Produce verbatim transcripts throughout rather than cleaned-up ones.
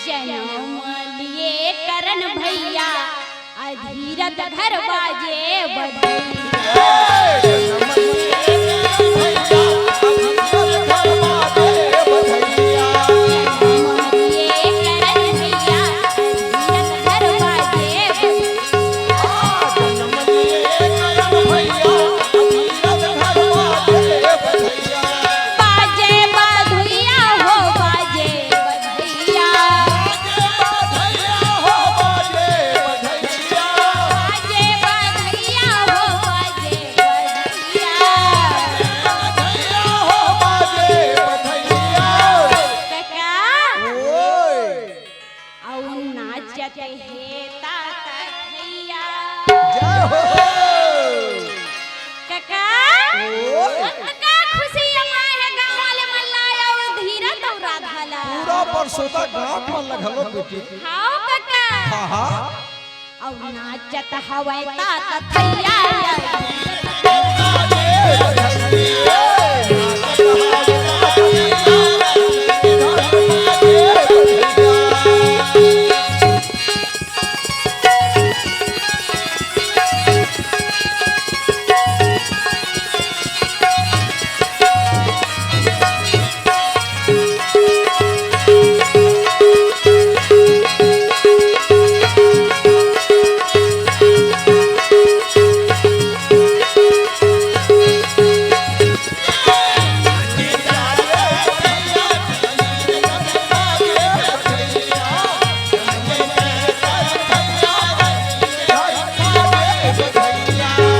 जनम लिए करन भैया, अधीरथ घर बाजे बधैया। जनम लिए करन भैया, अधीरथ घर बाजे बधैया। बाजे बधैया हो, बाजे बधैया। बाजे बधैया हो, बाजे बधैया। कका। अउ नाचत हे तात भैया। जय हो। कका, ओए। अतका खुशी अमाए हे गाँव वाले मन ला अउ धीरज अउ राधा ला। पूरा परसोता गाँव मन ला घलो बेटी। हाव कका। हाँ, हाँ। अउ नाचत हवय तात भैया।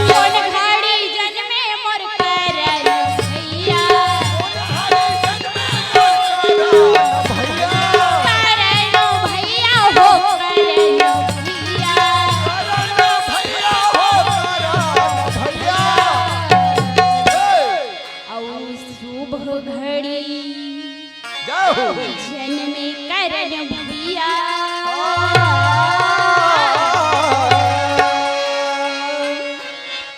कोन घड़ी जनमे मोर करन भैया। करन भैया हो, करन भैया। अउ शुभ घड़ी जय हो। जनमे करन भैया।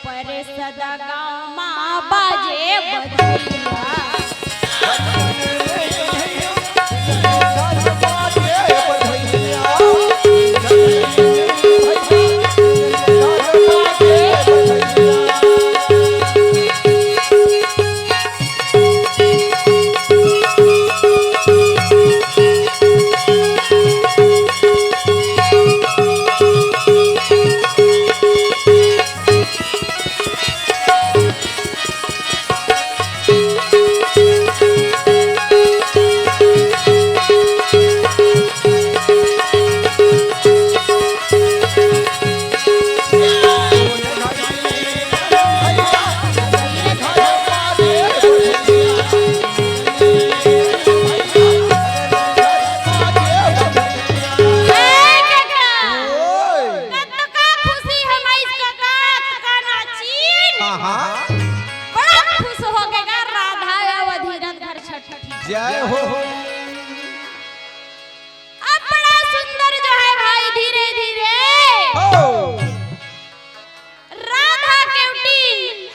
पर सदा गाँव मा बाजे बधैया। हे कका, ओए। कतका खुशी हे माइस कका, कतका नाचिन। हाँ, हाँ। बड़ा खुश हो गे गा राधा अउ अधीरथ घर छठी। जय हो। अब बड़ा सुंदर जो हे भाई, धीरे धीरे हो। राधा केवटी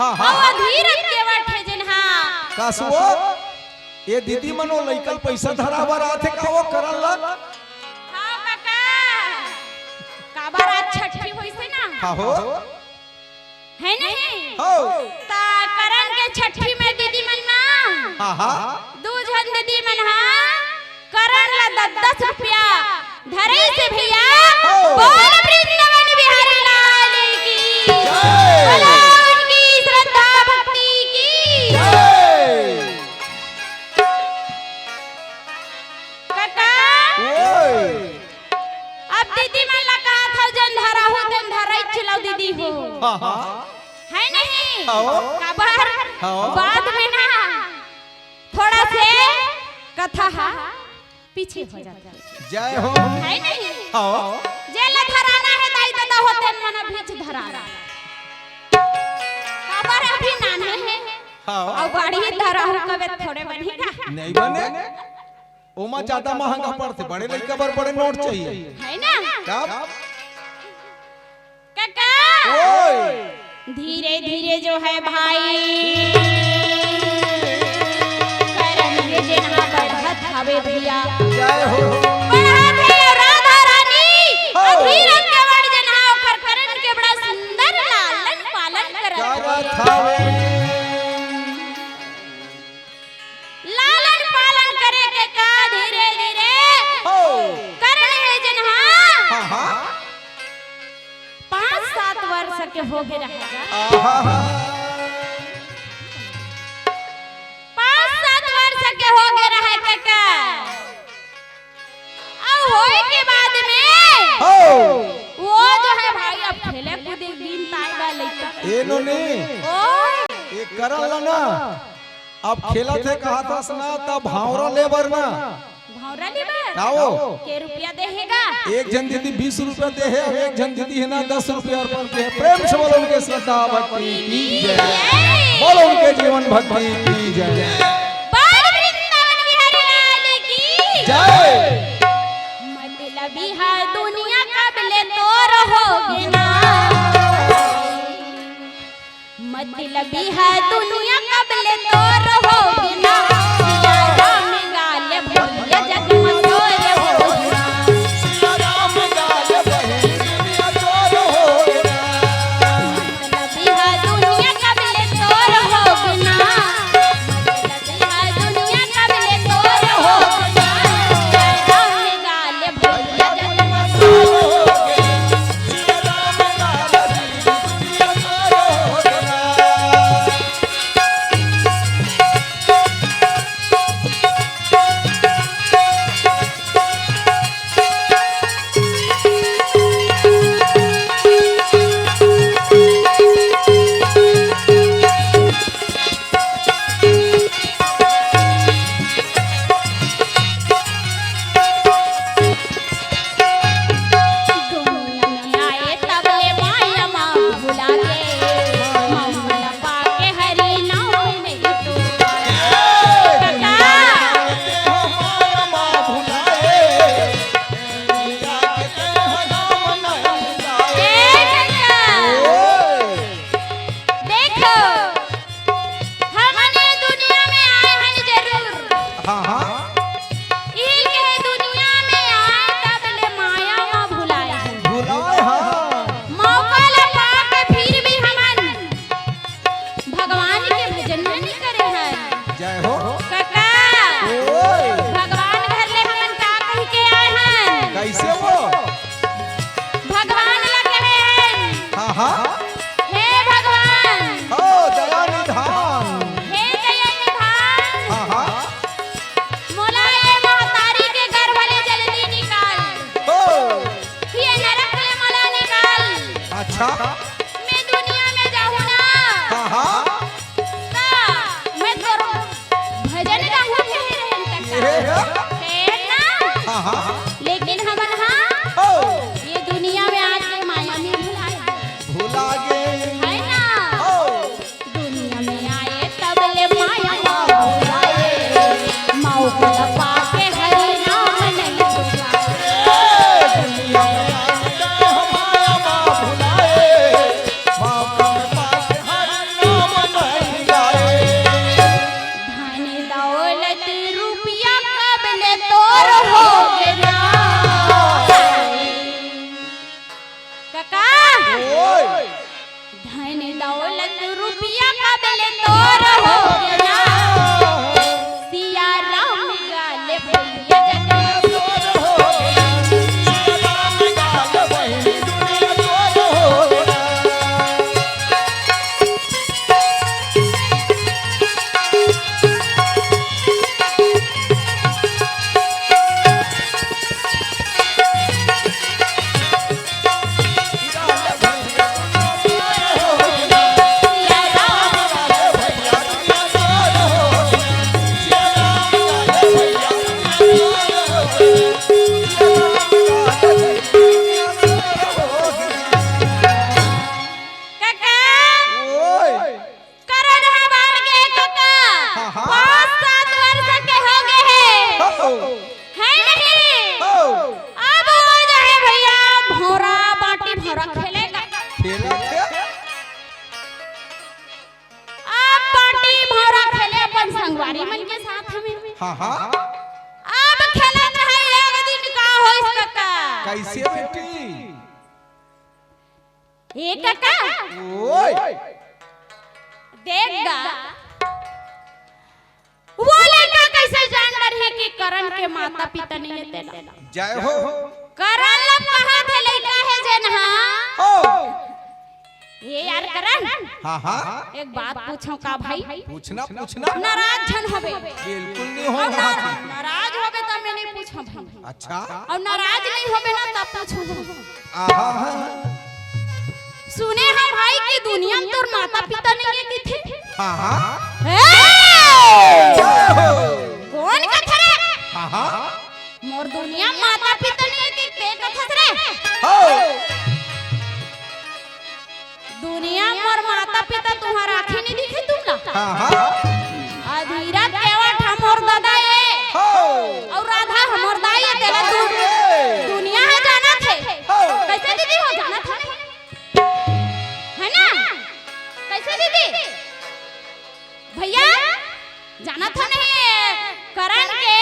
हाँ, हाँ। अउ अधीरथ केवट हे जेन हा। का सुबो? ए दीदी मन ओ लइका ल पइसा धरा बर आथे का ओ करन ल? हाँ कका, काबर आज छठी होइस हे ना? हाँ हो। हे नहीं? हो। त करन के छठी में दीदी मन ना, हाँ, हाँ। दू झन दीदी मन हा करन ला दस दस रुपया धरइस हे भैया। हो। बोल वृंदावन बिहारी लाल की। जय। बोलो उनकी श्रद्धा भक्ति की। जय। कका। ओए। अब दीदी मन ला कहत हव, जेन धराहू तेन धरई चलव दीदी हो। हाँ, हाँ। हे नहीं? हाँ। काबर? हाँ। बाद में ना थोड़ा से कथा हा पीछे हो जाथे। जय हो। हे नहीं? हाँ। जेला धराना हे दाई ददा हो तेन मन बीच धराना। काबर अभी नाने हे। हाँ। अउ बाड़ी धराहू कबे थोड़े बनही का? नहीं बने। ओमा ज्यादा महंगा पड़थे, बड़े लइका बर बड़े नोट चाहिए। हे ना? तब? कका। ओए। धीरे धीरे जो हे भाई, करन के जेन हा बढ़त हवे भैया। जय हो। बढ़त हे के हो गे रहे गा। आहा। पाँच सात वर्ष के हो गे रहे कका। अउ होए के बाद में हो। वो जो है भाई, अब खेले कूदे दिन ताई बा लइका। ए नोनी। ओ। ए करन ला ना। अब खेलत हे कहत हस ना, त भांवरा ले बर ना। भांवरा ले बर? आओ। के रुपया देहे गा? एक झन दीदी बीस रुपया देहे, अउ एक झन दीदी हे ना दस रुपया अर्पण के हे। प्रेम से बोलो उनके श्रद्धा भक्ति की जय। जय। बोलो उनके जीवन भक्ति की जय। बोल वृंदावन बिहारी लाल की जय। मतलबी हा दुनिया कब ले तोर होगे ना। मतलबी हा दुनिया कब ले तोर होगे ना। सिया राम गाल भैया जग म तोर होगे ना। सिया राम गाल भैया दुनिया तोर होगे ना। मतलबी हा दुनिया कब ले तोर होगे ना। मतलबी हा दुनिया कब ले तोर होगे ना। सिया राम गाल भैया जग म तोर होगे ना। दुनिया में आए तब ले माया मा भुला गे, मौका पाके हरि नाम नहीं तो। कका। ए कका। देखो, हमन ये दुनिया में आए हन जरूर। हाँ, हाँ। इही के दुनिया में आए तब ले माया मा भुलाए हन। भुलाए, हाँ। मौका ला पाके फिर भी हमन भगवान के भजन नइ करे हन। जय हो। कका, ओए। भगवान घर ले हमन का कहि के आए हन? कइसे वो? भगवान ला कहे हन। हाँ, हाँ। हे भगवान। हो, दया निधान। हे दया निधान। हाँ, हाँ। मोला ये महतारी के गर्भ ले जल्दी निकाल। हो। ये नरक ले मोला निकाल। अच्छा। मैं दुनिया में जाहूँ ना। हाँ, हाँ। त मैं तोर भजन गाहूँ कहे रहेन कका। ये। हे ना? हाँ, हाँ। लेकिन हमन हा हो। ये दुनिया में आके माया में भुला गे। भुला गे। है ना? हो। दुनिया में आए तब ले माया मा भुलाए। मौका पाके हरि नाम नहीं भुलाए। दुनिया में आए तब ले माया मा भुलाए। मौका पाके हरि नाम नहीं गाए। धन दौलत रुपया कब ले तोर होगे ना। कका। ओए। धन दौलत रुपया कब ले तोर होगे ना। सिया राम गाल भैया जग म तोर होगे ना। सिया राम गाल भैया दुनिया तोर होगे ना। कका। ओए। करन ह बाढ़ गे कका। हाँ, हाँ। पाँच सात वर्ष के हो गे हे। हो। है नहीं? हो। अब वो जो है भैया, भौंरा बांटी भौंरा खेले कका। खेले के? अब बांटी भौंरा खेले अपन संगवारी मन के साथ में। हाँ, हाँ। अब खेलत रहे, एक दिन का होइस कका। कइसे बेटी? ए कका। ओए। देख गा। वो लइका कइसे जान डरही कि करन के माता पिता नइ हे तेला। जय हो। करन ला कहा थे लइका हे जेन हा। हो। ए यार करण, हाँ, हाँ। एक बात पूछो का भाई? पूछना, पूछना। नाराज झन होबे। बिल्कुल नहीं हो। नाराज होबे त मैं नहीं पूछो भाई। अच्छा। अउ नाराज नहीं होबे ना तब पूछो। आहा। सुने हँव भाई कि दुनिया में तोर माता पिता नहीं हे किथे? हाँ, हाँ। हे! जय हो। कोन कथे रे? हाँ, हाँ। मोर दुनिया में माता पिता नहीं हे कि ते कथस रे? हो। दुनिया में मोर माता पिता तुम्हर आँखी नहीं दिखे तुमला? हाँ, हाँ। अधीरज केवट हमर ददा ए। हो। अउ राधा हमर दाई ए, तेला दू-, दुनिया हे जानत हे। हो। कैसे दीदी हो जानत हे? है ना? कैसे दीदी? भैया, जानत हो नहीं, करण के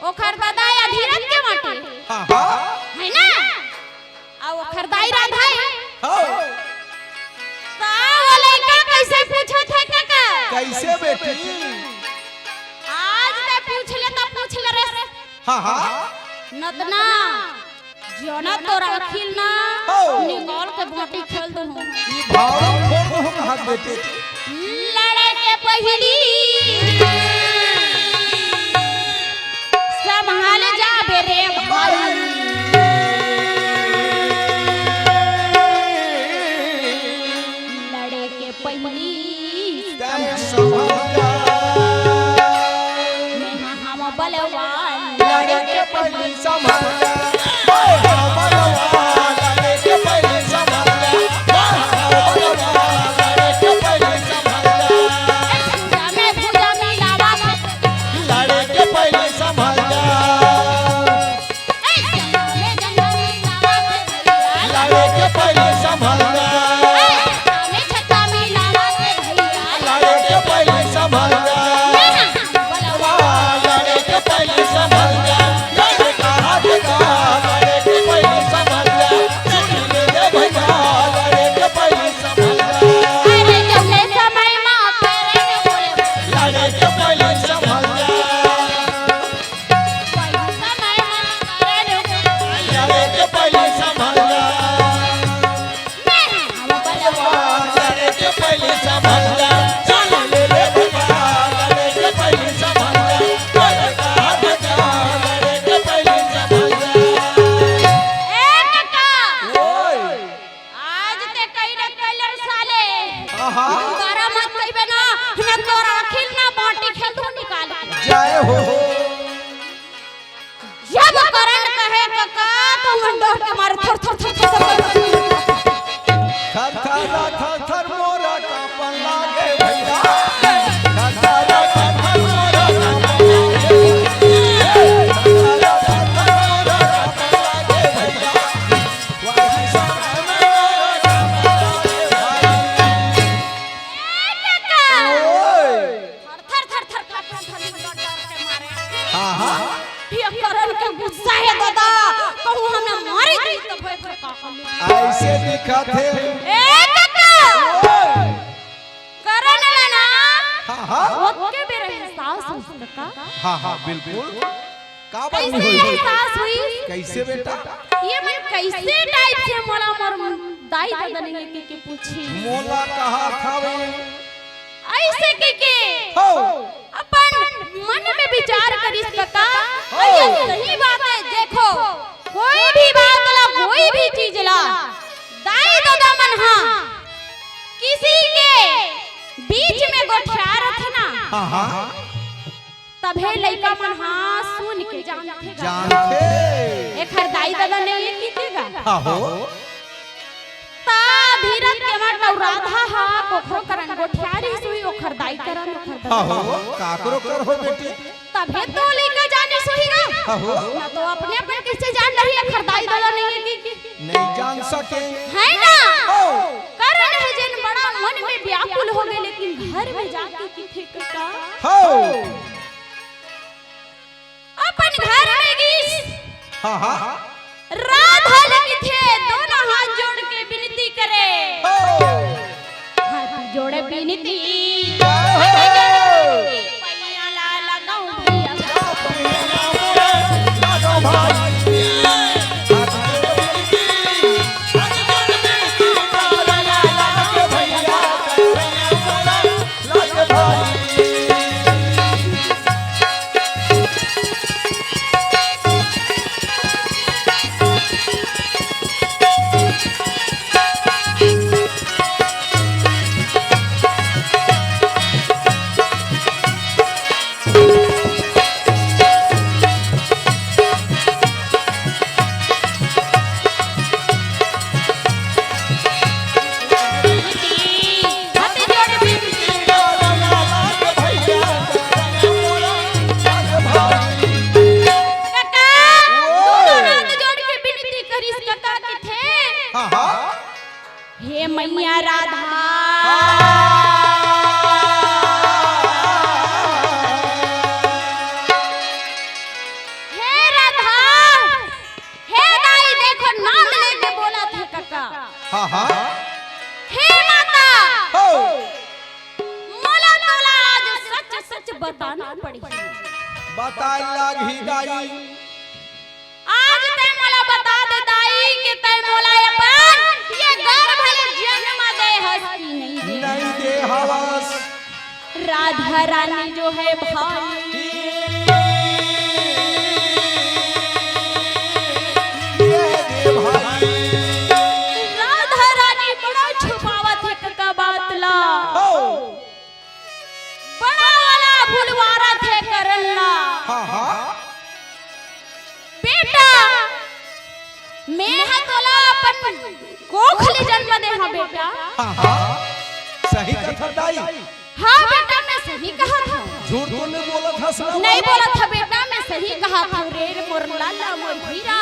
ओखर ददा ए अधीरज केवट ए। हाँ, हाँ। है ना? अउ ओखर दाई राधा ए। हाँ। त ओ लइका कैसे पूछत हे काका? कैसे बेटी? आज ते पूछ ले त पूछ ले रे। हाँ, हाँ। नतना जना तोर अखिल ना, हो। निकाल के बाटी खेल दूँ। ई भाव फोड़ दूँ कहाँ बेटी? लड़े के पहिली संभाल जाबे रे भाई। लड़े के पहिली तैं संभल जा। मेहा हम बलवान। लड़े के पहिली संभल जा। ओए, हम बलवान। लड़े के पहिली संभल जा। ओए, हम बलवान। लड़े के पहिली संभल जा। भुजा में भुजा मिलावा। लड़े के पहिली संभल जा। लड़े के पहिली संभल जा। लड़े के पहिली संभल जा। लड़े के पहिली संभल जा। लड़े के पहिली संभल जा। लड़े के पहिली संभल जा। सुन ले भैया, लड़े के पहिली संभल जा। अरे जौने समय मा करे बोले। लड़े के पहिली संभल जा। आज ते कई न कई ले साले। आहा। दोबारा मत कहिबे ना, न तोर अखिल ना बाटी खेल दूँ निकाल। जय हो। जब करण कहे कका, तो मन डर के मारे थर थर थर थर थर। थर थर थर थर मोरा कांपन लागे भैया। थर थर थर थर मोरा कांपन लागे। थर थर थर थर मोरा कांपन लागे भैया। वही समय में मोरा कांपन लागे भाई। ए कका। ओए। थर थर थर थर कांपत हन, डर डर के मारे। हाँ, हाँ। ये करण के गुस्सा हे दादा, कहूँ हमन मारे दी तो भय भय का कर लूँ। ऐसे दिखत हे। ए काका, ओए। करण ला ना, हाँ, हाँ। ओतके बेर एहसास होइस काका। हाँ, हाँ, बिल्कुल। का बात कैसे होइस? एहसास होइस? कैसे बेटा? ये मन कैसे टाइप से मोला मोर दाई ददा नहीं के, के पूछी। मोला कहा था वे? ऐसे के के हो। अपन मन में विचार करिस कका। हो। ये सही बात हे, देखो, कोई भी बात ला, कोई भी चीज ला, दाई ददा मन हा किसी के बीच में गोठियारथे ना, हाँ, हाँ। तभे लइका मन हा सुन के जानथे गा। जानथे। एखर दाई ददा नहीं हे किथे गा। हाँ हो। त धीरज के मत अउ राधा हा कोखरो करन गोठियारिस होही, ओखर दाई करन, ओखर ददा। हाँ हो, काकरो कर हो बेटी। तभे तो लइका जानिस होही गा। हाँ हो। ना तो अपने अपन कैसे जान रही, एखर दाई ददा नहीं हे कि। नहीं जान सके। है ना? हो। करण हे जेन बड़ा मन में व्याकुल हो गे, लेकिन घर में जाके किथे कका। हो। अपन घर में गिस। हाँ, हाँ। राधा ल किथे दोनों हाथ जोड़ के विनती करे। हो। हाथ जोड़े विनती। हो। पैया ला लगाऊं भैया। हे मैया राधा, हे राधा, हे दाई, देखो नांद लेके बोलत हे कका। हाँ, हाँ। हे माता, हो। मोला तोला आज सच सच बताना पड़ही। बताए लागही दाई। आज तैं मोला बता दे दाई कि तैं मोला अपन ये गर्भ ले जन्म दे हस कि नहीं दे? नहीं दे हवस। राधा रानी जो है भाई, ये दे भाई। राधा रानी बड़ा छुपावत हे कका बात ला। हो। बड़ा वाला भुलवारत हे करन ला। हाँ, हाँ। बेटा, मैं ह तोला अपन कोख ले जन्म दे हंव बेटा। हाँ, हाँ। सही कथस दाई। हाँ बेटा, मैं सही कहत हंव। झूठ तो नहीं बोलत हस ना? नहीं बोलत हंव बेटा, मैं सही कहत हंव रे। मोर लाला, मोर हीरा,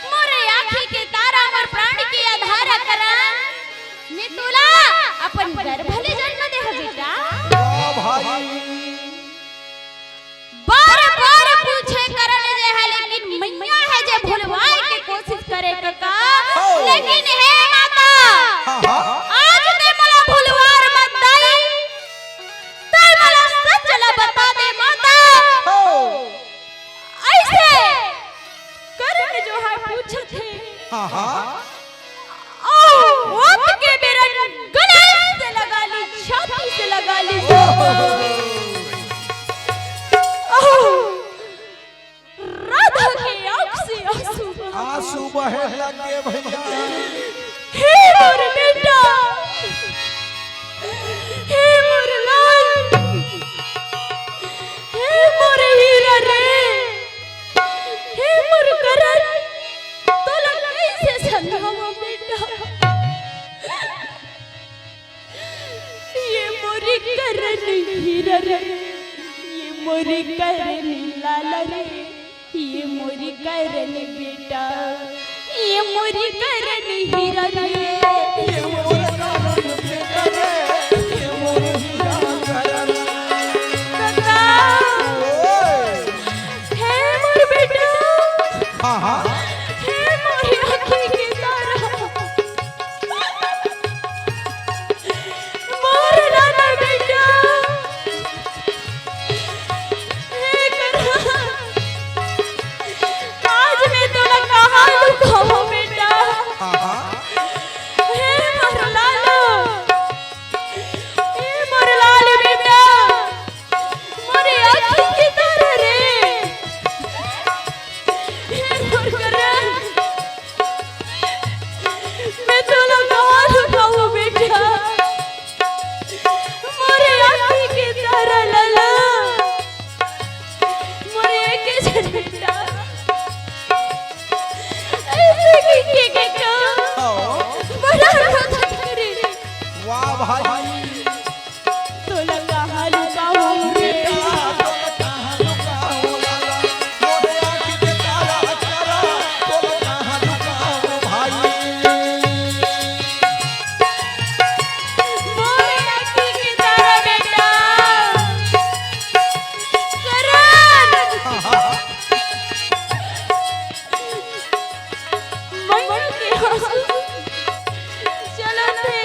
मोर आँखी के तारा, मोर प्राण के आधार करन, मैं तोला अपन गर्भ ले जन्म दे हंव बेटा। वाह भाई। बार बार पूछे करन जे हे, लेकिन मैया हे जे भुलवाए के कोशिश करे कका। हो। लेकिन हे माता, हाँ, हाँ। आज तैं मोला भुलवार मत दाई, तैं मोला सच ला बता दे माता। हो। अइसे करन जो हे पूछत हे। हाँ, हाँ। अउ ओत के बेरा गले से लगा लिस, छाती से लगा लिस। अउ राधा के आँख से आंसू बहे। आंसू बहे लगे भैया। हे मोर बेटा, हे मोर लाल, हे मोर हीरा रे, हे मोर करन, तोला कइसे समझावंव बेटा? ये मोर करन हीरा रे, ये मोर करन लाला रे, ये मोर करन बेटा, ये मोर करन हीरा रे, ये मोर करन बेटा रे, ये मोर हीरा करन। कका, ओए। हे मोर बेटा, हाँ, हाँ। हे मोर आँखी के तारा। मोर लाला बेटा, हे करन, आज मैं तोला कहाँ लुकावंव बेटा? हाँ, हाँ। हे मोर लाला, हे मोर लाल बेटा, मोर आँखी के तारा रे, हे मोर करन। मैं तोला कहाँ लुकावंव बेटा? मोर आँखी के तारा लाला, मोर एक झन बेटा। अइसे कहिके कका, हाँ। बड़ा रोवत हे रे। वाह भाई। तोला कहाँ लुकावंव रे? मोर आँखी के तारा बेटा। करन। मन के आंसू चलत हे।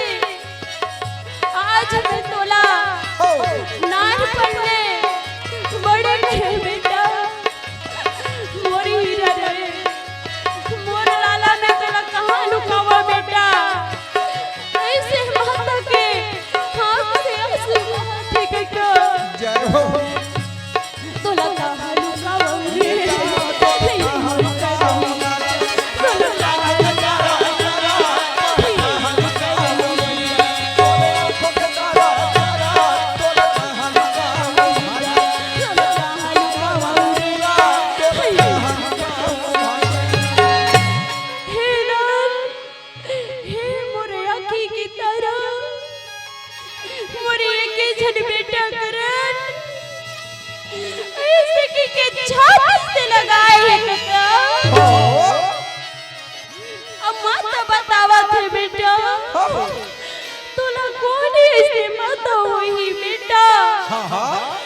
होही बेटा। हाँ, हाँ।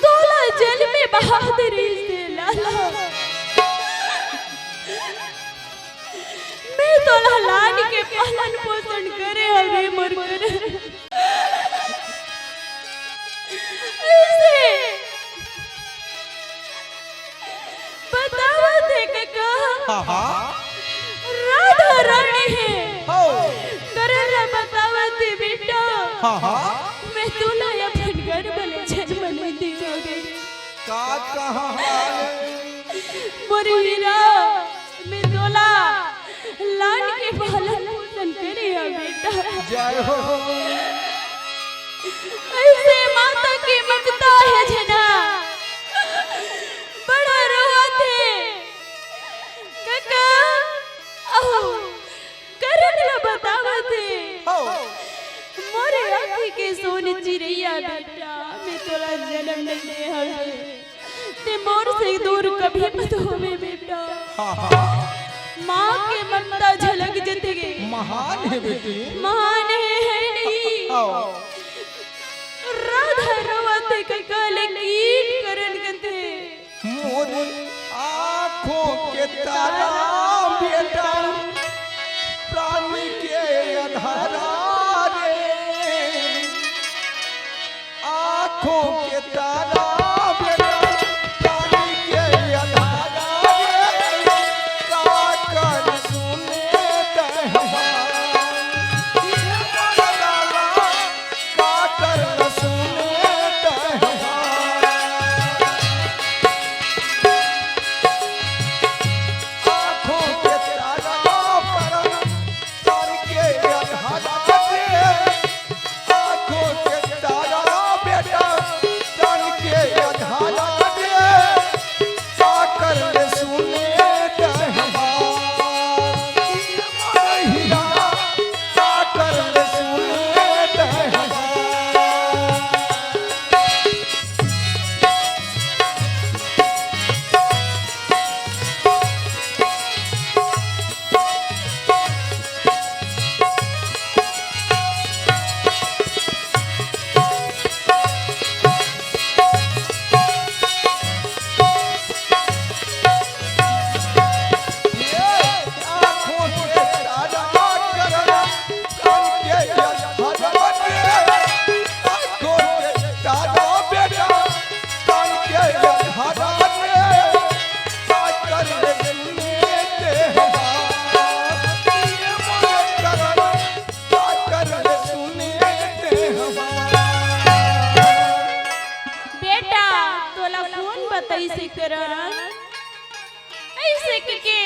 तोला जन्मे बहादुरी से लाला। मैं तोला लान के पालन पोषण करे हवे मोर कर। ऐसे बतावत हे कका। हाँ, हाँ। राधा रानी हे। हो। करन ला बतावत हे बेटा। हाँ, हाँ। मैं तोला अपन घर वाले जन्म नहीं दिया रे। का कहा हाल? मोर हीरा, मैं तोला लान के पालन पोषण करे हवे बेटा। जय हो। ऐसे माता के ममता हे झना। बड़ा रोवत हे। कका, अहो, करन ला बतावत हे। हो। मोरे आँखी के सोन चिरैया बेटा, मैं तोला जन्म नहीं दे हवे। ते मोर से दूर कभी मत होवे बेटा। हाँ, हाँ। माँ के ममता झलक जथे। महान हे बेटी। महान हे, हे नहीं। हाँ। राधा रोवत हे कका, लेकिन करन कथे। मोर आँखों के तारा बेटा, प्राण के आधारा रे। आँखों के तारा बेटा, प्राण के आधारा रे। का कर सुने तहवार, ये मोर लाला, का कर सुने तहवार। आँखों के तारा पर, तार के आधारा रे। आँखों के तारा बेटा, तार के आधारा रे। साकर सुने तहवार, हीरा, साकर सुने तहवार। बेटा, तोला कौन बताइस हे करन? ऐसे कहिके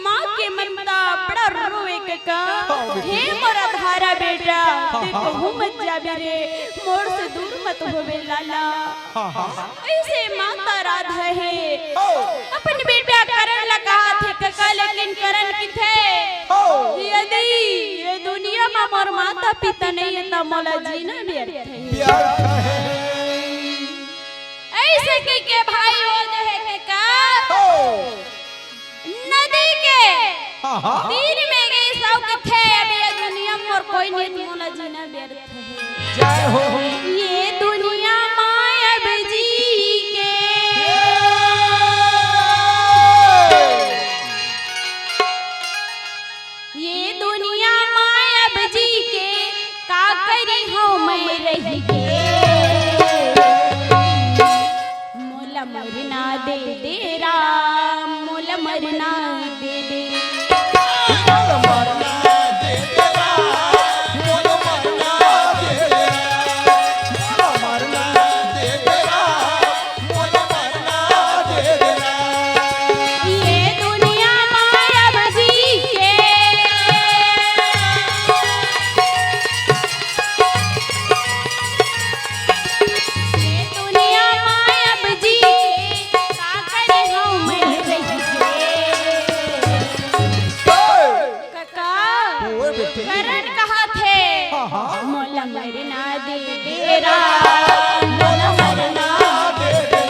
माँ के ममता बड़ा रोवे कका। हाँ, बेटी। हे मोर आधारा बेटा, हाँ, ते हाँ। कहूँ मत जाबे रे, मोर से दूर मत होबे लाला। हाँ, हाँ। ऐसे माता राधा हे। हो। अपन बेटा करन ला कहाथे कका, लेकिन करन कथे। हो। यदि ये दुनिया मा मोर माता पिता नहीं हे, त मोला जीना व्यर्थ हे। व्यर्थ हे। ऐसे कहिके भाई हो गए हे कका। हो। नदी के हाँ, हाँ। तीर में गइस अउ कथे, अब ये दुनिया में मोर कोई नहीं, मोला जीना व्यर्थ हे। जय हो। ये दुनिया मा अब जी के, ये दुनिया मा अब जी के, का करी हूँ मैं रही के। मोला मरना दे दे राम, मोला मरना दे दे। मोला मरना दे दे राम, मोला मरना दे दे राम, मोला मरना दे दे राम, मोला मरना दे दे राम। ये दुनिया मा अब जी के, ये दुनिया मा अब जी के, का करे हूँ मैं रही के। कका, ओए बेटी। करण कहाथे। हाँ, हाँ। मोला मरना दे दे राम, मोला मरना दे दे।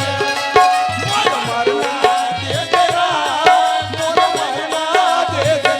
मोला मरना दे दे राम, मोला मरना दे दे।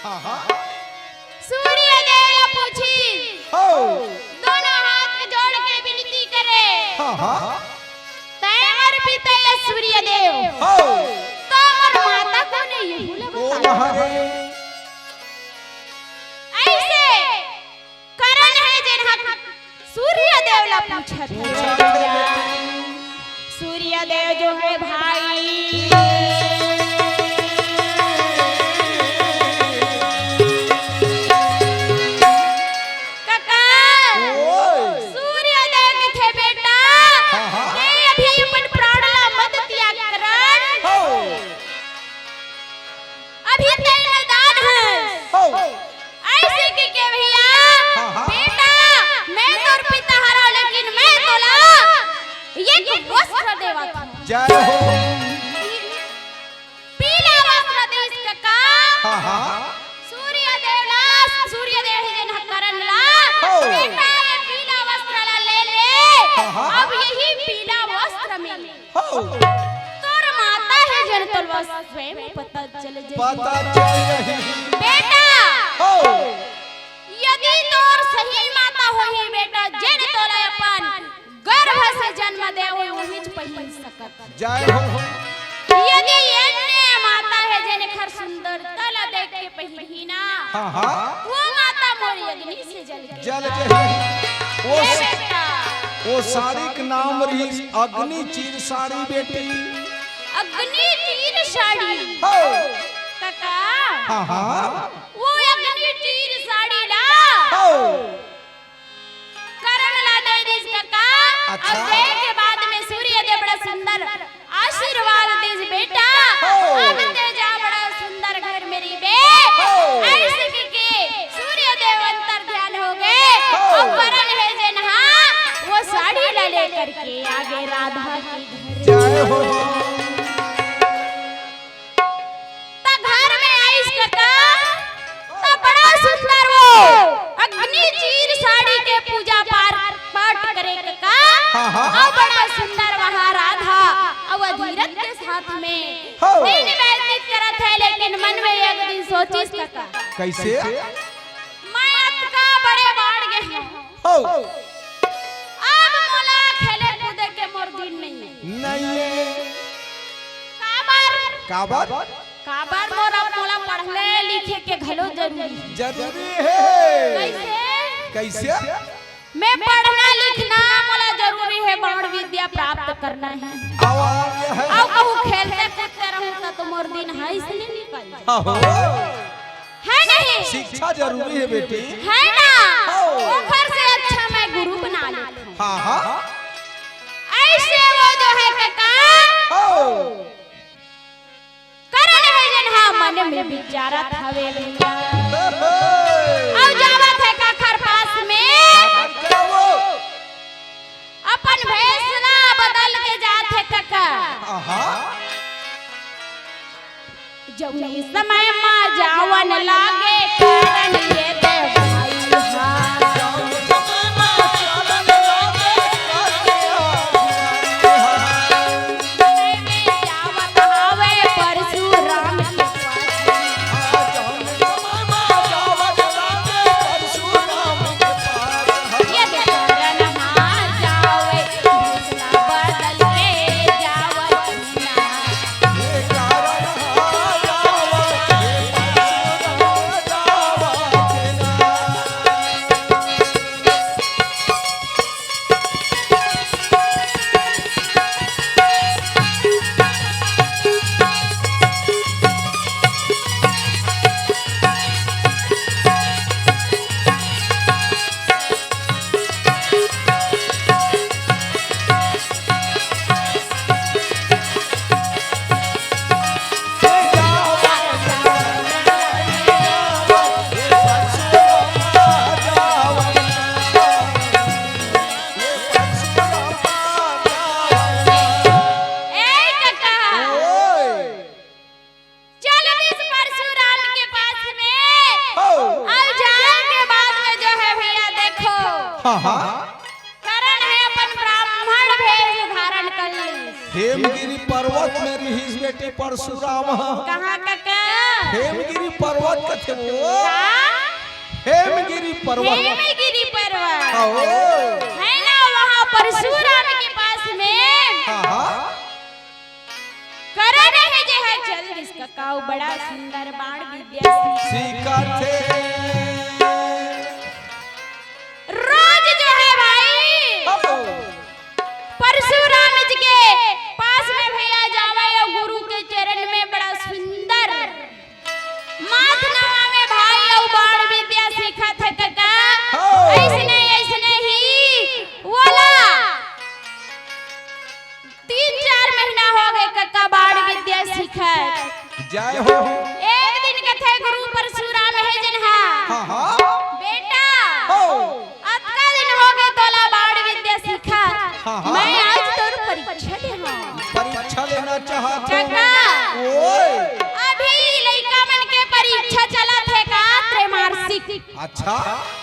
हाँ, हाँ। सूर्य देव ला पूछिस, हो। दोनों हाथ जोड़ के विनती करे। हाँ, हाँ। तैं मोर पिता ये सूर्य देव। हो। त मोर माता कोन हे, ये बोला ओ बता। महाराज। अइसे करण हे जेन ह सूर्य देव ला पूछत हे। पूछत हे। सूर्य देव जो हे भाई, कका, ओए। सूर्य देव कथे बेटा, हाँ, हाँ। तैं अभी अपन प्राण ला मत त्याग करण। हो। अभी तैं नादान हस। हो। अइसे कहिके भैया, हाँ, हाँ। बेटा, मैं तोर पिता हरंव, लेकिन मैं तोला एक वस्त्र देवत हंव। जय हो। पीला वस्त्र देस कका। हाँ, हाँ। सूर्य देव ला, सूर्य देव हे जेन ह करण ला, हो। बेटा, ये पीला वस्त्र ला ले ले। हाँ, हाँ। अब यही पीला वस्त्र में हो। तोर माता हे जेन तोला स्वयं पता चल जाही। पता चल जाही। बेटा, हो। यदि तोर सही माता होही बेटा, जेन तोला अपन गर्भ से जन्म दे होही, उहीच पहिर सकत। जय हो। यदि अन्य माता हे जेन एखर सुंदरता ला देख के पहिरही ना, हाँ, हाँ। वो माता मोर अग्नि से जल के जल जाही। वो हे स-, बेटा। वो साड़ी के नाम रहिस अग्नि चीर साड़ी बेटी। अग्नि चीर साड़ी। हो। कका। हाँ, हाँ। वो अग्नि चीर साड़ी ला। हो। करण ला दे दिस कका। अच्छा। अउ दे के बाद में सूर्य देव बड़ा सुंदर आशीर्वाद दिस बेटा। हो। अब तैं जा बड़ा सुंदर घर में रहिबे। हो। अइसे कहिके सूर्य देव अंतर ध्यान हो गे। हो। अउ करण हे जेन ह वो साड़ी ला लेकर के आगे राधा के घर। जय हो। त घर में आइस कका, त बड़ा सुंदर वो अग्नि चीर साड़ी के पूजा पार-, पाठ करे कका। हाँ, हाँ। अउ बड़ा सुंदर वहाँ राधा अउ अधीरथ के साथ में हो। दिन व्यतीत करत हे, लेकिन मन में एक दिन सोचिस कका। कइसे? मैं अतका बड़े बाढ़ गे हंव। हो। अब मोला खेले कूदे के मोर दिन नइ हे। नइ हे। काबर? काबर? काबर मोर अब मोला पढ़ने लिखे के घलो जरूरी हे। जरूरी हे। कइसे? कइसे? मैं पढ़ना लिखना मोला जरूरी हे, बाण विद्या प्राप्त करना हे। अउ ये हे। अउ कहूँ खेलते कूदते रहूँ त, त मोर दिन ह अइसने निकल जाही। हाँ, हो। हे नहीं? शिक्षा जरूरी हे बेटी। हे ना? हो। ओखर से अच्छा मैं गुरु बना लेथंव। हाँ, हाँ। अइसे वो जो हे कका, हो। करण हे जेन ह मन में विचारत हवे भैया। हो, हो। अउ जावत हे काखर पास में। काखर वो? अपन भेष ला बदल के जात हे कका। आहा। जउनी समय मा जावन लागे करण ये दे भाई हा। समय में जावत हावे परशुराम के पास। ये दे करण हा जावे, दूसरा बदल के जावत ना। ए कका, ओए। चल दिस परशुराम के पास में। हो। अउ जाए के बाद में जो है भैया देखो, हाँ, हाँ। करण है अपन ब्राह्मण भेष धारण कर लिस। हेमगिरी पर्वत में रिहिस बेटी परशुराम। कहाँ कका? हेमगिरी पर्वत पर्वत कथे वो। का? हेमगिरी पर्वत। हेमगिरी पर्वत। हाँ, ओ। है ना, वहाँ परशुराम के पास में। हाँ, हाँ। करण हे जे ह चल दिस कका, अउ बड़ा सुंदर बाण विद्या सीख। सीखत हे। रोज जो है भाई, हाँ। परशुराम जी के पास में भैया जावे अउ गुरु के चरण में बड़ा सुंदर माथ नवावे भाई, अउ बाण विद्या सीखत हे कका। हाँ। अइसने, अइसने ही वोला तीन चार महीना हो गे कका बाण विद्या सीखत। जय हो। एक दिन कथे गुरु परशुराम हे जेन हा, हाँ, हाँ। बेटा, हो। अतका दिन हो गे तोला बाण विद्या सीखत। हाँ, हाँ। मैं आज तोर परीक्षा लेहूँ। परीक्षा लेना चाहत हो? कका। ओए। अभी लइका मन के परीक्षा चलत हे का, त्रैमासिक। अच्छा।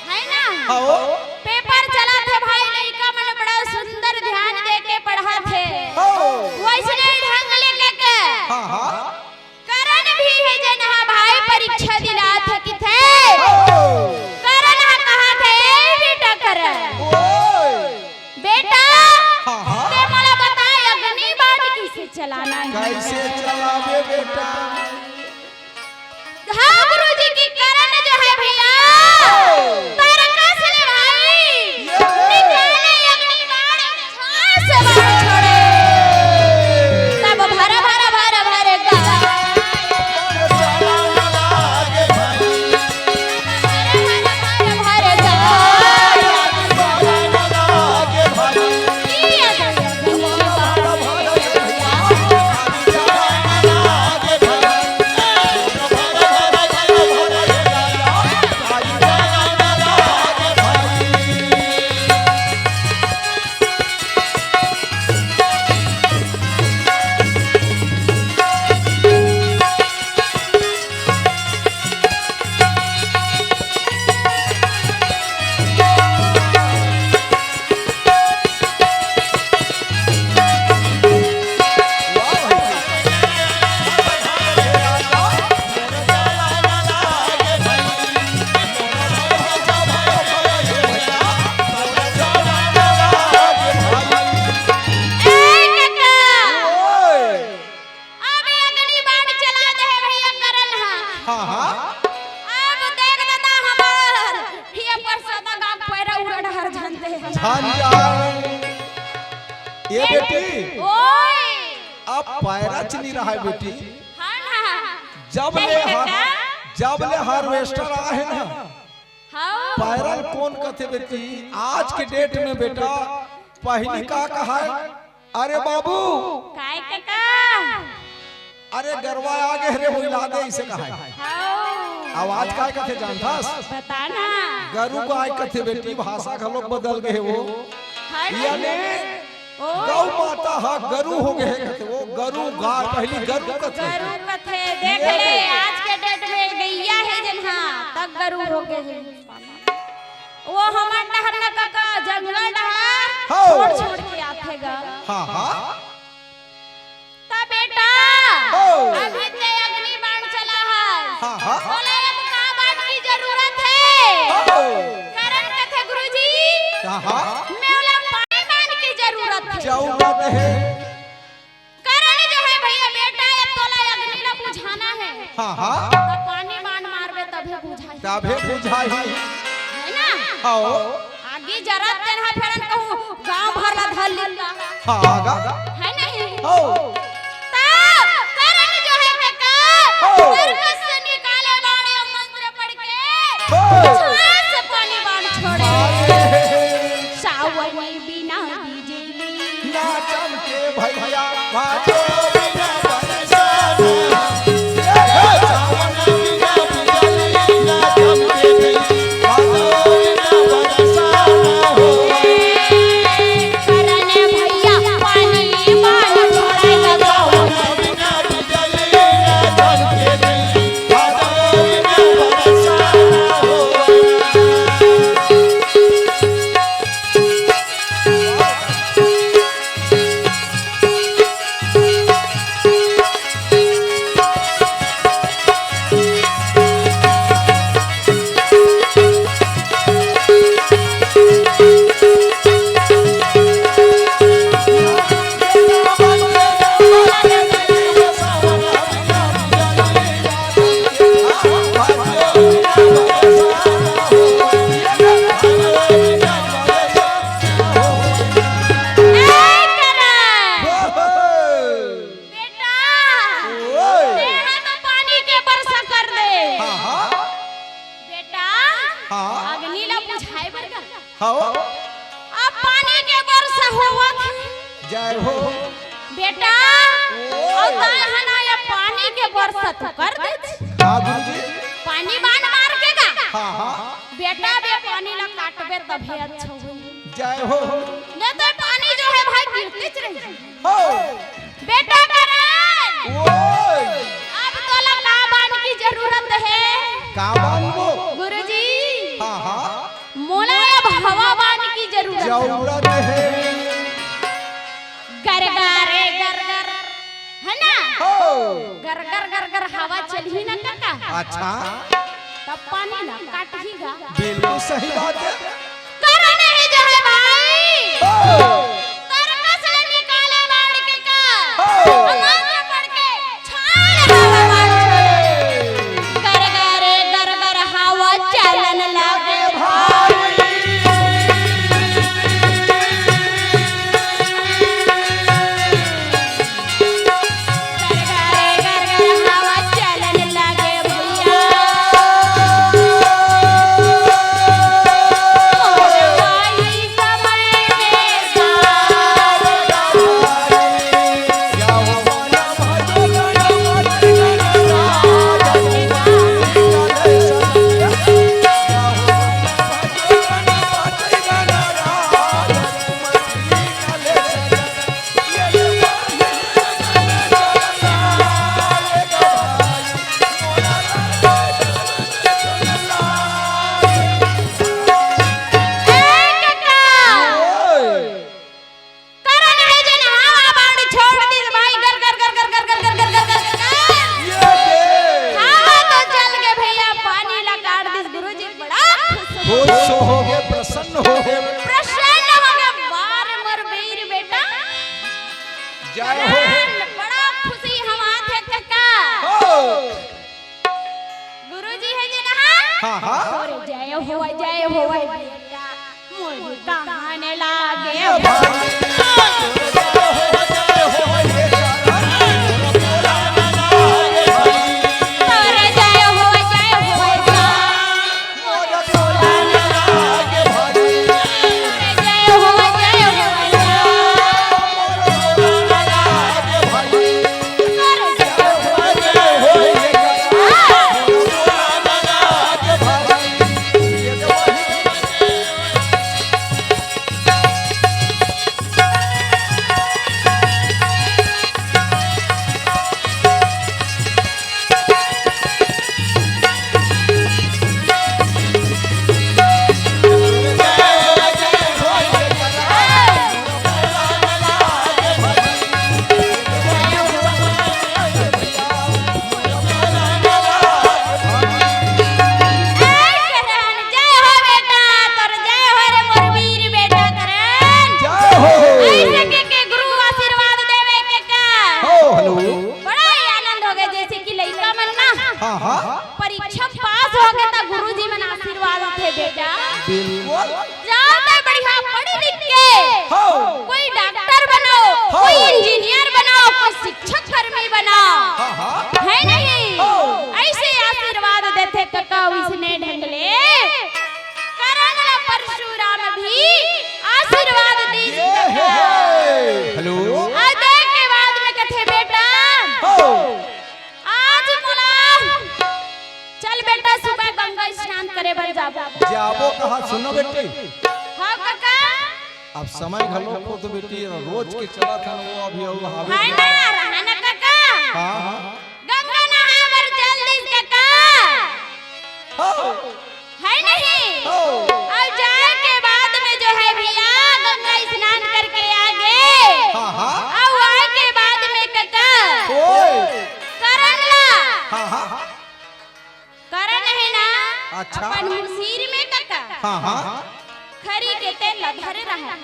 है ना? हाँ। पेपर चलत हे भाई, लइका मन बड़ा सुंदर ध्यान दे के पढ़त हे। हाँ। वइसने ढंग ले कका। हाँ, हाँ। करण भी हे जेन हा भाई परीक्षा दिलात हे किथे। हाँ। करण हा कहत हे, "ए बेटा करण। ओए। बेटा, हाँ, हाँ। ते मोला बता अग्नि बाण कइसे चलाना हे?" कइसे चलाबे बेटा? हाँ गुरुजी, कि करण जो है भैया, तरकस ले भाई, ये ले। निकाले अग्नि बाण, झांस बाण छोड़े। तब भर भर भर भर गा। भर भर भर भर गा। ए कका, ओए। अब ये अग्नि बाण चला दे हे भैया करण हा। हाँ, हाँ। अब देख दादा हमर, ये पर सदा गाँव पैरा उड़ा डहर जानते हैं। जान जाए। ये बेटी, ओए। अब पैरा च नी रहा बेटी। हाँ ना। जब ले हार, जब ले harvester आए हे ना, हाँ। पैरा ल कोन कथे बेटी? आज के date में बेटा, पहिली का कहाय? अरे बाबू। काय कका? अरे गरवा आ गे रे, होई ला दे, इसे कहाय। हाँ। अब आज काय कथे जानथस? बता ना। गरु गाय कथे बेटी, भाषा घलो बदल गे हे वो। हाँ। यानी ओ। गौ माता हा गरु हो गे हे कथे, वो गरु गाय, पहिली गरु कथे। गरु कथे, देख ले, आज के date में गैया हे जेन हा, तब गरु हो गे हे। वो हमर डहर न कका, जंगल डहर, हाँ। छोड़ छोड़ के आथे गा। हाँ, हाँ। त बेटा, हो। अभी ते अग्नि बाण चला है। हाँ, हाँ। बोले अब का बाण की जरूरत है? हो। करण कथे गुरुजी, हाँ, हाँ। मैं बोला पानी बाण की जरूरत है। जरूरत है। करण जो है भैया बेटा, ये तोला अग्नि ला बुझाना है। हाँ, हाँ। त पानी बाण मारबे तभे बुझाही। तभे बुझाही। है ना? हाँ। आगी जरत तेन हा फेरन कहूँ गाँव भर ला धर लेता। हाँ, गा। है नहीं? हो। त करण जो है कका, हो। तरकस से निकाले बाण मंत्र पढ़ के, हो। झांस पानी बाण छोड़े। सावन बिना बिजली ना चमके भैया, भादो बिना बरसाना। हव। अब पानी के बरसा होवत हे। जय हो। बेटा, ओ। अउ तैं ह ना ये पानी के बरसा तो कर देच। हाँ गुरुजी। पानी बांध मार के गा। हाँ, हाँ। बेटा, बे पानी ला काटबे तभे अच्छा होही। जय हो। नहीं तो पानी जो है भाई गिरतेच रही। हो। बेटा करण, ओए। अब तोला का बांध की जरूरत हे? का बांधबो? गुरुजी, हाँ, हाँ। मोला अब हवा बांध की जरूरत हे। जरूरत हे। गरगर रे गरगर, है ना? हो। गरगर गरगर हवा चलही ना काका। अच्छा। तब पानी ला काटही गा। बिल्कुल सही बात हे। करण हे जो है भाई। हो। तरकस ले निकाले बांध के का। हो। अउ माथे पड़ के छाड़ हवा बांध छोड़े। गरगर रे गरगर हवा चलन लागे भाई। गरगर रे गरगर हवा चलन लागे भैया। ए कका! करण हे जेन हवा बांध छोड़ दिस भाई, गर, गर, गर। ये दे। हवा तो चल गे भैया, पानी ला काट दिस गुरुजी, बड़ा खुश हो। खुश हो गे, प्रसन्न हो गे। प्रसन्न हो गे, वाह रे मोर बीर बेटा। जय हो। करण, बड़ा खुशी हवा थे कका। हो। गुरुजी हे जे कहा? हाँ, हाँ। तोर जय हो, जय हो, बेटा, मोर कहाने लागे। तोर जय हो, जय हो, बेटा, मोर ए करण, जय हो बेटा, तोर जय हो रे मोर वीर बेटा करण। जय हो। ऐसे के, के गुरु आशीर्वाद देवे के का। हो, हेलो। बड़ा ही आनंद हो गया, जैसे कि लइका मन ना हाँ, हाँ। परीक्षा पास हो गए त गुरुजी मन आशीर्वाद देथे बेटा। बिल्कुल। जाओ त बढ़िया पढ़ लिख के हो। कोई डॉक्टर बनो, हो। कोई इंजीनियर बनो, कोई शिक्षक कर्मी बनो। हाँ, हाँ। है नहीं? हो। ऐसे आशीर्वाद देथे कका, वइसने ढंग ले करण ला परशुराम भी आशीर्वाद दीस ये कका। हे। हेलो। अउ देख के बाद में कथे बेटा। हो। आज मोला चल बेटा, सुबह गंगा स्नान करे बर जाबो। जाबो कहाँ? सुनो बेटी। हाँ कका। अब समय घलो को तो बेटी रोज के चलत हन, वो अभी अउ हावे है के ना, रहा ना कका। हाँ, हाँ। गंगा नहाए बर चल दिस कका। हाँ। है नहीं? हो। अउ जाए के बाद में जो है भैया गंगा स्नान करके आ गे। हाँ, हाँ। अउ आए के बाद में कका ओए। करण ला। हाँ, हाँ, हाँ। करण हे ना? अच्छा। अपन मुसीर में कका। हाँ, हाँ। खरी के तेल ला धरे रहा।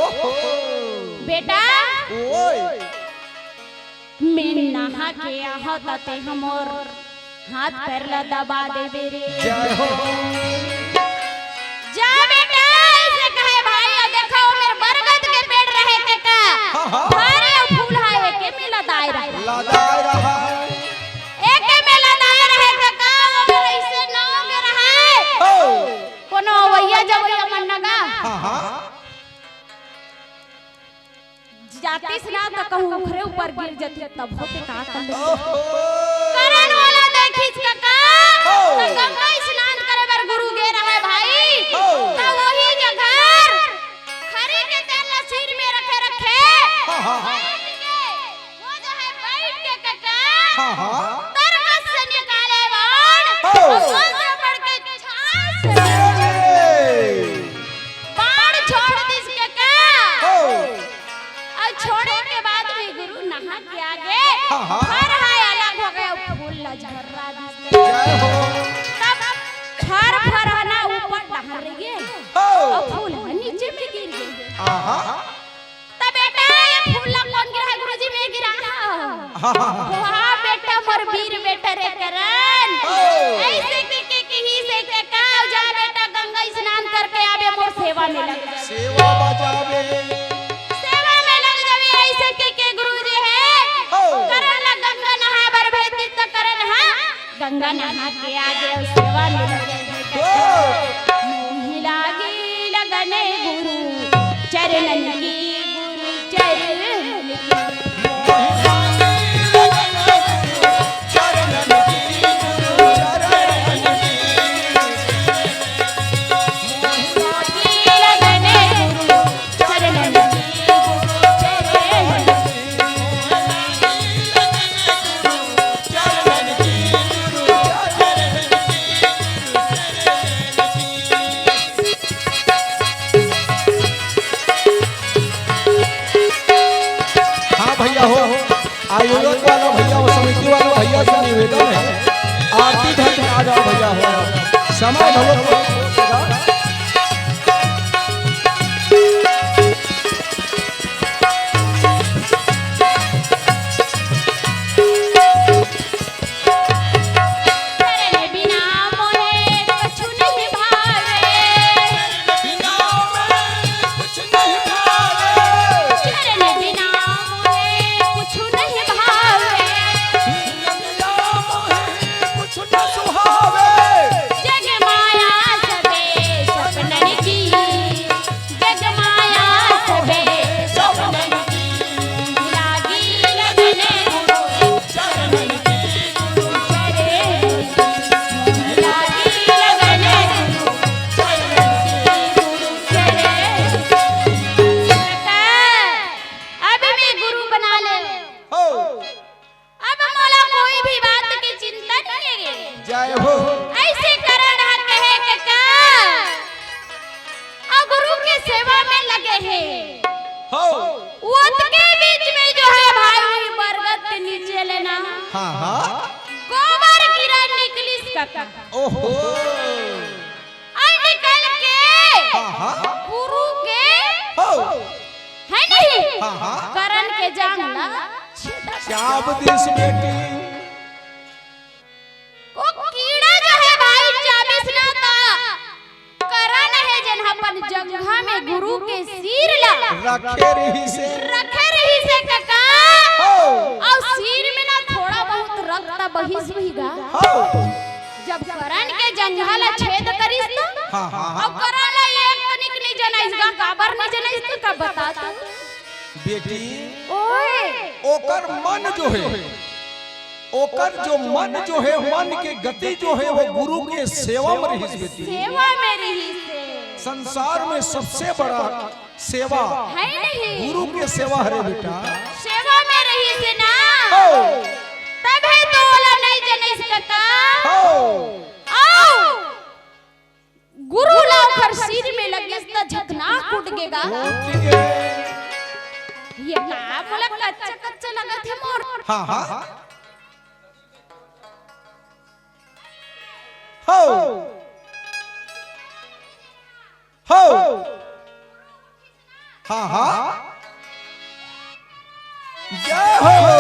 ओहो। बेटा। ओए। मैं नहा के आहव त तें ह मोर हाथ पैर ला दबा देबे रे। जय हो। जा बेटा, ऐसे कहे भाई, अउ देखव, ओ मेर बरगद के पेड़ रहे कका। हाँ, हाँ। भारी अउ फूल हा, एके में लदाय रहे। लदाय रहा है। एके में लदाय रहे कका, ओ मेर ऐसे नाव में रहे। हो। कोनो अवइया जवइया मन न गा। जातिस ना त कहूँ ओखरे ऊपर गिर जतिस, तब होते का कर लेते। ओहो। करन वाला देखिस कका, हो। त गंगा स्नान करे बर गुरु गे रहय भाई, हो। त वही जगह खरी के तेल ला सिर में रखे रखे, हाँ, हाँ, हाँ। बैठ के, वो जो है बैठ के कका, हाँ, हाँ। तरकस से निकाले बाण, हो। और वज्र पड़ के छाछ से ए। बाण छोड़ दिस कका। हो। अउ छोड़े के बाद भी गुरु नहा के आगे हाँ, हाँ। फर ह अलग हो गे, फूल ला झर्रा दिस। जय हो। तब फर, फर ह ना ऊपर डहर रहिगे हो। अउ फूल ह नीचे में गिर गे। आहा। त बेटा, ये फूल ला कोन गिराय? गुरुजी, मैं गिराय हँव। हाँ, हाँ, हाँ। वाह बेटा, मोर वीर बेटा रे करन। हो। अइसे के, के, किहिस हे कका, जा बेटा, गंगा स्नान करके आबे, मोर सेवा में लग जा। सेवा बजाबे। सेवा में लग जाबे, अइसे के, के गुरुजी हे। हो। करन ला गंगा नहाय बर भेज दिस त करन ह गंगा नहा के आगे सेवा में लगे। हो। मोहि लागी लगन गुरु चरणन की, गुरु चरणन की। हाँ भैया हो, आयोजक वाला भैया हो, समिति वाला भैया से निवेदन है, आरती घर में आ जाओ भैया हो, समय घलो बहुत होगा। चरण बिना मोहे कछु नहीं भावे। बिना मोहे कुछ नहीं भावे। चरण बिना मोहे कुछु नहीं भावे। बिना मोहे कुछ न सुहावे। जग माया सबे सपनन की। जग माया सबे सपनन की। लागी लगन गुरु चरणन की। गुरु चरणन की। लागी लगन गुरु चरणन की। गुरु चरणन की। अभी मैं गुरु बना ले। हो। अब मोला कोई भी बात के चिंता नहीं हे। जय हो। अइसे करन ह कहे कका, अउ गुरु के सेवा में लगे हे। हो। ओतके बीच में जो है भाई, वही बरगद के नीचे ले ना हाँ, हाँ। गोबर गिरा निकलिस कका। ओहो। अउ निकल के हाँ, हाँ। गुरु के हो। है नहीं? हाँ, हाँ। करन के जांग ला छेदा चाब दिस बेटी। वो कीड़ा जो है भाई, चाबिस ना त करन हे जेन ह अपन जंघा में गुरु के सिर ला रखे रहिस हे। रखे रहिस हे कका। हो। अउ सिर में ना थोड़ा बहुत रक्त बहिस भी गा। हो। जब करन के जंघा ला छेद करिस त हाँ, हाँ, हाँ। अउ करन ला एक तनिक नहीं जनाइस गा, काबर नहीं जनाइस त का बता तू। बेटी, ओए। ओकर मन जो हे, ओकर जो मन जो हे, मन के गति जो हे, वो गुरु के सेवा में रहिस बेटी। सेवा में रहिस हे। संसार में सबसे बड़ा सेवा है नहीं। गुरु के सेवा हरे बेटा। सेवा में रहिस हे ना। हो। तभे तो ओला नहीं जनिस कका। हो। आओ। गुरु ला ओखर सिर में लगिस त झकना कूद गे गा। ये का मोला कच्चा कच्चा लगत हे मोर। हाँ, हाँ। हो। हो। हाँ, हाँ। जय हो।